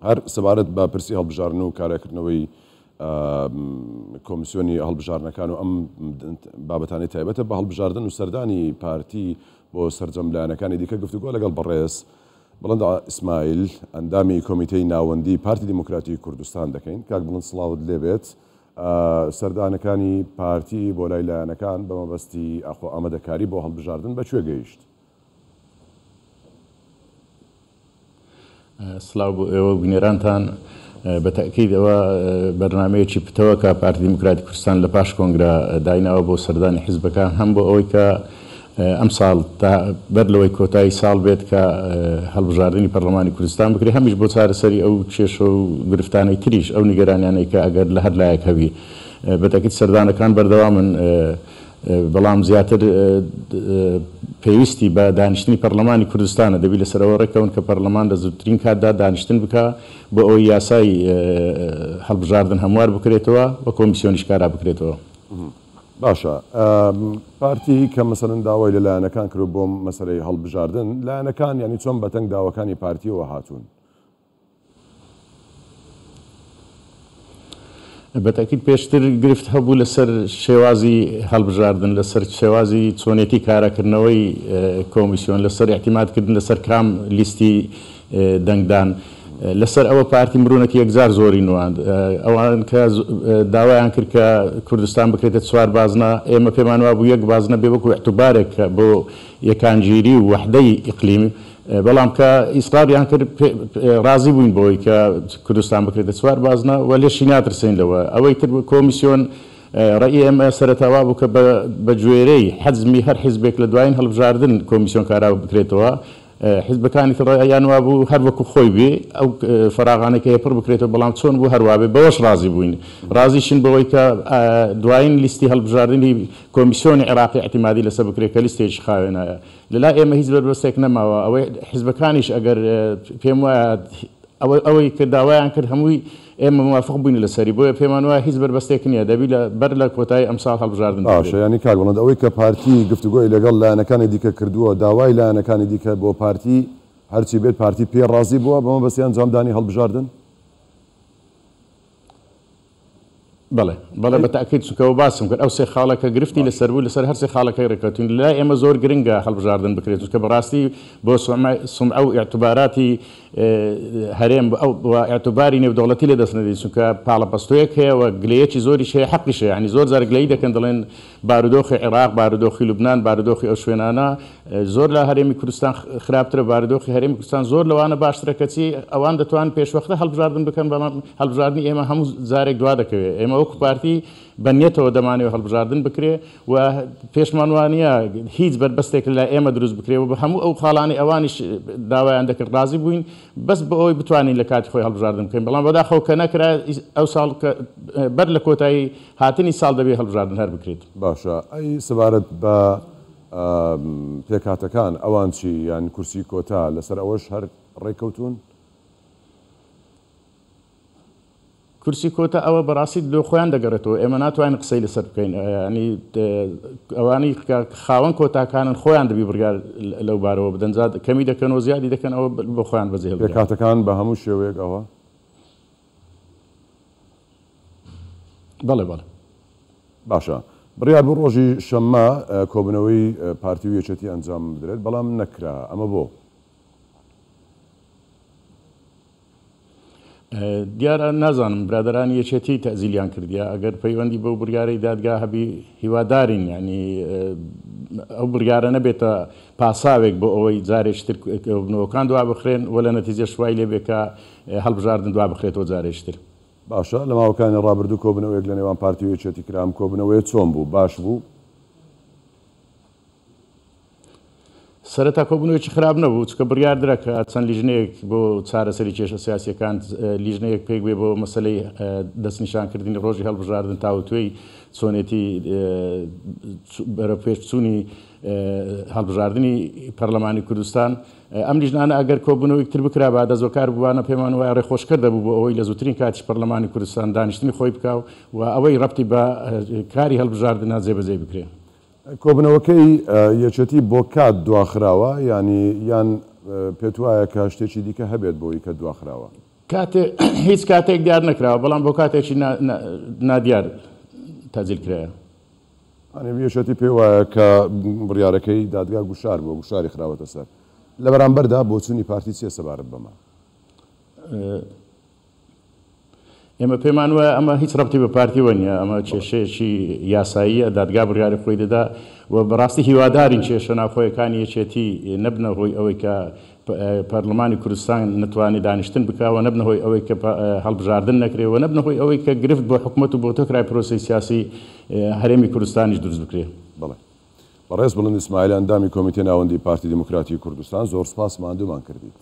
هەر سەبارەت بە پرسی هەڵبژاردن و کاراکردنەوەی کۆمیسیۆنی هەڵبژاردنەکان و ئەم بابەتانەی تایبەتە بە هەڵبژاردن و سەردانی پارتی بۆ سەرجەم لایەنەکانی دیکە گفتوگۆ لەگەڵ بەڕێز بڵند ئیسماعیل ئەندامی کۆمیتەی ناوەندی پارتی دیموکراتی کوردستان دەکەین. کاک بڵند سڵاوت لێبێت. سەردانەکانی پارتی بۆ لای لایەنەکان بە مەبەستی ئاخۆ ئامادەکاری بۆ هەڵبژاردن بە کوێ گەیشت؟ سڵاو بۆ ئێوە و بینەرانتان. بە تەئکید ئەوە بەرنامەیەکی پتەوە کە پارتی دیموکراتی کوردستان لە پاش کۆنگرە دایناوە بۆ سەردانی حیزبەکان هەم بۆ ئەوەی کە ئەمساڵ تا بەر لەوەی کۆتایی ساڵ بێت کە هەڵبژاردنی پەرلەمانی کوردستان بکرێت هەمیش بۆ چارەسەری ئەو کێشە و گرفتانەی تریش ئەو نیگەرانیانەی کە ئەگەر لە هەر لایەک هەبی بە تەئکید سەردانەکان بەردەوامن. بەڵام زیاتر پێویستی بە دانیشتنی پەرلەمانی کوردستانە، دەبی لەسەر ئەوە ڕێککەون کە پەرلەمان لە زووترین کاتدا دانیشتن بکا بۆ ئەوەی یاسای هەڵبژاردن هەموار بکرێتەوە و کۆمیسیۆنیش کارا بکرێتەوە. باشە پارتی کە مەسەلەن داوای لە لایەنەکان کرد بۆ مەسەلەی هەڵبژاردن، لایەنەکان یانی چۆن بەتەنگ داواکانی پارتیەوە هاتوون؟ بەتەئکید پێشتر گرفت هەبوو لەسەر شێوازی هەڵبژاردن، لەسەر شێوازی چۆنێتی کاراکردنەوەی کۆمیسیۆن، لەسەر ئیعتیمادکردن لەسەر کام لیستی دەنگدان. لەسەر ئەوە پارتی مرونەتی یەکجار زۆری نواند. ئەوان کە داوایان کرد کە کوردستان بکرێتە چوار بازنە، ئێمە پێمان وابوو یەک بازنە بێ وەکو ئیعتوبارێک بۆ یەکانگیری و وەحدەی ئیقلیم، بەڵام کە ئیسراریان کرد ڕازی بووین بەوەی کە کوردستان بکرێتە چوار بازنە و لێشی ناترسین لەوە. ئەوەی تر کۆمیسیۆن ڕەئی ئێمە سەرەتا وا بوو کە بە گوێرەی حەجمی هەر حیزبێک لە دوایین هەڵبژاردن کۆمیسیۆن کارا بکرێتەوە. حیزبەکانی تر ڕەئیان وا بوو هەر وەکو خۆی بێ ئەو فەراغانەی کە هەیە پڕ بکرێتەوە، بەڵام چۆن بوو هەر وا بێ بەوەش ڕازی بووین. ڕازیشین بەوەی کە دوایین لیستی هەڵبژاردنی کۆمیسیۆنی عێراقی ئیعتیمادی لەسەر بکرێت کە لیستێکی خاوێنە. لەلای ئێمە هیچ بەربەستێک نەماوە، ئەوەی حیزبەکانیش ئەگەر پێم وایە ئەوەی کە داوایان کرد هەمووی ئێمە موافق بووین لەسەری، بۆیە پێمان وایە هیچ بەربەستێک نییە، دەبی لە بەر لە کۆتایی ئەمساڵ هەڵبژاردن باشە بکرێت. یانی کاک بڵند ئەوەی کە پارتی گفتوگۆی لەگەڵ لایەنەکانی دیکە کردووە، داوای لایەنەکانی دیکە بۆ پارتی هەرچی بێت پارتی پێی ڕازی بووە بە مەبەستی ئەنجامدانی هەڵبژاردن؟ بەڵێ بەڵێ بە تەئکید چونکە ئەوە باسم کرد ئەو سێ خاڵە کە گرفتی لەسەر بوو لەسەر هەر سێ خاڵەکەی ڕێککەوتین لەلای ئێمە زۆر گرنگە هەڵبژاردن بکرێت چونکە بەڕاستی بۆ سومعە و ئیعتباراتی هەرێم ئەو ئیعتباری نێودەوڵەتی لێ دەست نەدەین چونکە پاڵەپەستۆیەک هەیە و گلەیەکی زۆریش هەیە حەقیشە یانی زۆر جار گلەیی دەکەن دەڵێن بارودۆخی عێراق بارودۆخی لوبنان بارودۆخی ئەو شوێنانە زۆر لە هەرێمی کوردستان خراپترە، بارودۆخی هەرێمی کوردستان زۆر لەوانە باشترە، کەچی ئەوان دەتوانن پێشوەختە هەڵبژاردن بکەن، بەڵام هەڵبژاردنی ئێمە هەموو جارێک دوا دەکەوێت. ئێمە وەکو پارتی بە نیەتەوە دەمانەوێت هەڵبژاردن بکرێ و پێشمان وانییە هیچ بەربەستێک لەلای ئێمە دروست بکرێ و بە هەموو ئەو خاڵانەی ئەوانیش داوایان دەکرد ڕازی بووین، بەس بۆ ئەوەی بتوانین لە کاتی خۆی هەڵبژاردن بکەین، بەڵام بەداخەوە کە نەکرا ئەوساڵ کە بەر لە کۆتایی هاتنی ساڵ دەبێ هەڵبژاردن هەر بکرێت. باشە ئەی سەبارەت بە پێکهاتەکان ئەوان چی یان کورسی کۆتا لەسەر ئەوەش هەر ڕێککەوتوون؟ کورسی کۆتا ئەوە بەڕاستی لۆ خۆیان دەگەڕێتەوە ئێمە ناتوانین قسەی لەسەر بکەین ینی ئەوانەی خاوەن کۆتاکانن خۆیان دەبی بڕیار لەو بارەوە بدەن جا کەمی دەکەن و زیادی دەکەن ئەوە بۆ خۆیان بەجێ هێڵدراوە. پێکهاتەکان بە هەموو شێوەیەک ئەوە؟ بەڵێ بەڵێ. باشە بڕیار بوو ڕۆژی شەممە کۆبوونەوەی پارتی و یەکێتی ئەنجام بدرێت، بەڵام نەکرا، ئەمە بۆ؟ دیارە نازانم برادەرانی یەکێتی تەئجیلیان کردیە، ئەگەر پەیوەندی بەو بڕیارەی دادگا هەبی هیوادارین یانی ئەو بڕیارە نەبێتە پاساوێک بۆ ئەوەی جارێکی تر کۆبوونەوەکان دوابخرێن و لە نەتیجەش وای لێ بێ کە هەڵبژاردن دوابخرێتەوە جارێکی تر. باشە لە ماوەکانی ڕابردوو کۆبونەوەیەک لە نێوان پارتی و یەکێتی کرا ئەم کۆبونەوەیە چۆن بوو باش بوو؟ سەرەتا کۆبونەوەیەکی خراپ نەبوو چونکە بڕیار درا کە چەند لیژنەیەک بۆ چارەسەری کێشە سیاسیەکان لیژنەیەک پێک بێ بۆ مەسەلەی دەستنیشانکردنی ڕۆژی هەڵبژاردن تاوتوێی چۆنێتی بەرەوپێشچوونی هەڵبژاردنی پەرلەمانی کوردستان ئەم لیژنانە ئەگەر کۆبوونەوەیک تر بکرابا دەستبەکار بووبانە پێمان وایە ڕێخۆشکەر دەبوو بۆ ئەوەی لە زووترین کاتیش پەرلەمانی کوردستان دانیشتنی خۆی بکا و ئەوەی ڕەبتی بە کاری هەڵبژاردنە جێبەجێی بکرێ. کۆبوونەوەکەی یەکێتی بۆ کات دواخراوە یانی یان پێتوایە کە شتێکی دیکە هەبێت بۆی کە دواخراوە؟ کاتێ هیچ کاتێک دیار نەکراوە، بەڵام بۆ کاتێکی نادیار تەئجیل کرایە. یانی یەکێتی پێی وایە کە بڕیارەکەی دادگا گوشار بووە، گوشاری خراوەتە سەر. لە بەرامبەردا بۆچوونی پارتی چییە سەبارەت بەمە؟ ئێمە پێمان وایە ئەمە هیچ ڕەبتی بە پارتیوە نییە، ئەمە کێشەیەکی یاساییە، دادگا بڕیاری خۆی دەدا و بەڕاستی هیوادارین کێشە ناوخۆیەکانی یەکێتی نەبنە هۆی ئەوەی کە پەرلەمانی کوردستان نەتوانێت دانیشتن بکا و نەبنە هۆی ئەوەی کە هەڵبژاردن نەکرێ و نەبنە هۆی ئەوەی کە گرفت بۆ حکومەت و بۆ تۆکرای پرۆسەی سیاسی هەرێمی کوردستانیش دروست بکرێ. بەڵێ. بەڕێز بڵند ئیسماعیل ئەندامی کۆمیتەی ناوەندی پارتی دیموکراتی کوردستان زۆر سوپاس ماندوومان کردیت.